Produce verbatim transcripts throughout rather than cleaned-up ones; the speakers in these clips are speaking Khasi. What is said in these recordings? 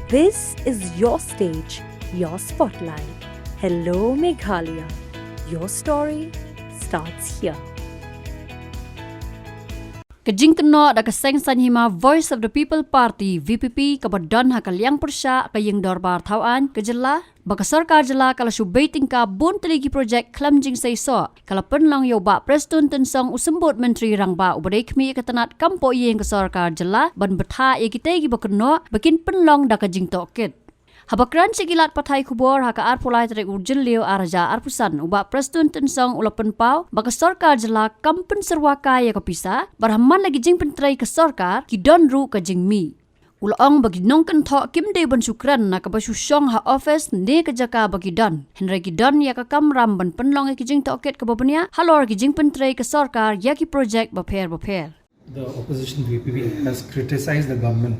This is your stage, your spotlight. Hello, Meghalaya. Your story starts here. Ka jingkynnoh da ka seng saiñ hima Voice of the People Party, V P P, kaba don ha ka liang pyrshah ka ïing dorbar thaw aiñ ka jylla, ba ka sorkar jylla ka la shu bei tyngka bun tylli ki projek khlem jingseisoh, ka la pynlong ïa u Bah Prestone Tynsong, u symbud Myntri Rangbah uba dei khmih ïa ka tnat kam pohïing ka sorkar jylla, ban bthah ïa kitei kiba kynnoh ba kin pynlong da ka jingtohkit. Haba kren sha ki lad pathai khubor ha ka arphew lai tarik u Jylliew ar hajar arphew san, u Bah Prestone Tynsong u la pynpaw ba ka sorkar jylla kam pynsyrwa kai ïa ka pisa, bad ha man la ki jingpyntrei ka sorkar ki don ruh ka jingmih. U la ong ba ki nongkynthoh kim dei ban shu kren na kaba shu shong ha office ne ka jaka ba ki don, hynrei ki don ïa ka kamram ban pynlong ïa ki jingtohkit kaba bniah halor ki jingpyntrei ka sorkar ïa ki projek bapher bapher. The opposition V P P has criticized the government,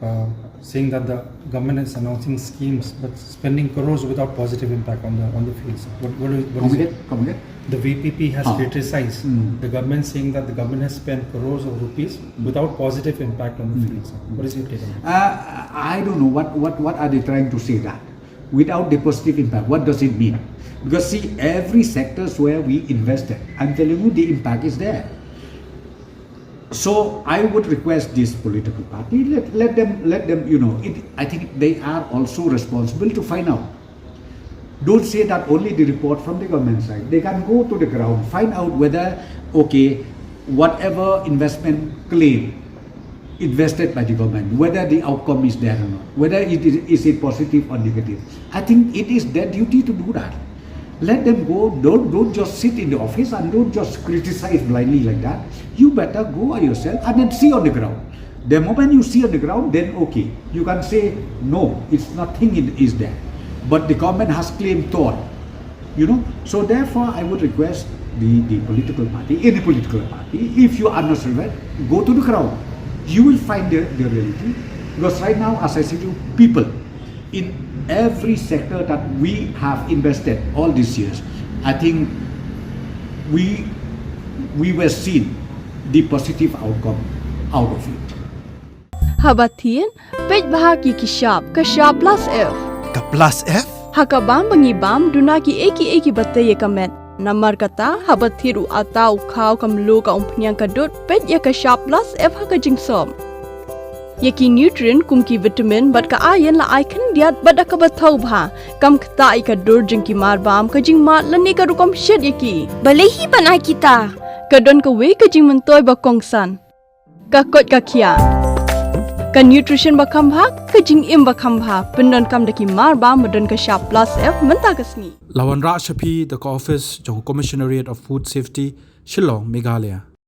uh, saying that the government is announcing schemes but spending crores without positive impact on the, on the fields. What, what do you, what do you say? Come again? Come again? The V P P has Ah. criticized Hmm. the government, saying that the government has spent crores of rupees without positive impact on the Hmm. fields. What is your take on that? Uh, I don't know what, what, what are they trying to say that without the positive impact. What does it mean? Because see, every sectors where we invested, I'm telling you, the impact is there. So I would request this political party, let, let them, let them, you know, it, I think they are also responsible to find out. Don't say that only the report from the government side. They can go to the ground, find out whether, okay, whatever investment claim invested by the government, whether the outcome is there or not, whether it is, is it positive or negative. I think it is their duty to do that. Let them go. Don't, don't just sit in the office and don't just criticize blindly like that. You better go yourself and then see on the ground. The moment you see on the ground, then okay, you can say, "No, it's nothing in, is there." But the government has claimed thought, you know. So therefore, I would request the, the political party, any political party, if you are not satisfied, go to the ground. You will find the, the reality. Because right now, as I said to you, people in every sector that we have invested all these years, I think we, we were seeing the positive outcome out of it. Haba thied, peit bha ki ki shap, ka shap plus F. Ka plus F? Ha ka bam ba ngi bam, duna ki ei ki ei kiba tei ïa ka met. Namar kata, haba thied u atta, u khaw, ka mluh, ka umphniang, ka dud, peit ïa ka shap plus F ha ka jingsop. Ïa ki nutrient kum ki vitamin bad ka iron la ai khyndiat bad da kaba thaw bha. Kam ktah ïa ka dur jong ki marbam, ka jingmad lane ka rukom shet ïa ki. Balei hi ban ai kita? Ka don kawei ka jingmyntoi ba kongsan. Ka koit ka khiah. Ka nutrition ba kham bha, ka jingim ba kham bha. Pyndonkam da ki marbam ba don ka shap plus F mynta ka sngi. La wanrah sha phi da ka office jong u Commissionerate of Food Safety, Shillong, Meghalaya.